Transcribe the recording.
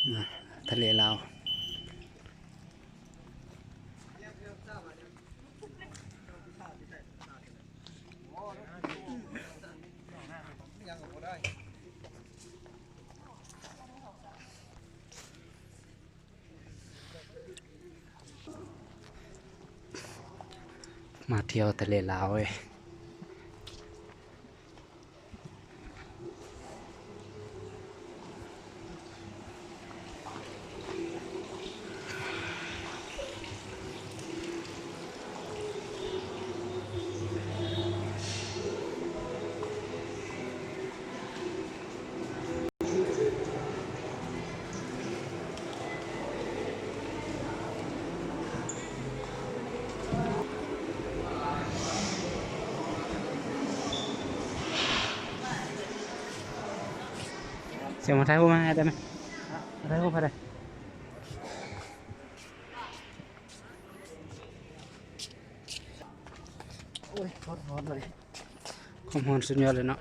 ອ່າ ທະເລລາວ. ມາທ່ຽວທະເລລາວເວີຍ. ສຽວ ມາຖ່າຍຮູບມາໃຫ້ໄດ້ໄໝ? ມາຖ່າຍຮູບໃຫ້ໄດ້. ໂອ້ຍ ຮ້ອນໆ ເລີຍ. ຄວາມຮ້ອນສຸດຍອດເລີຍເນາະ.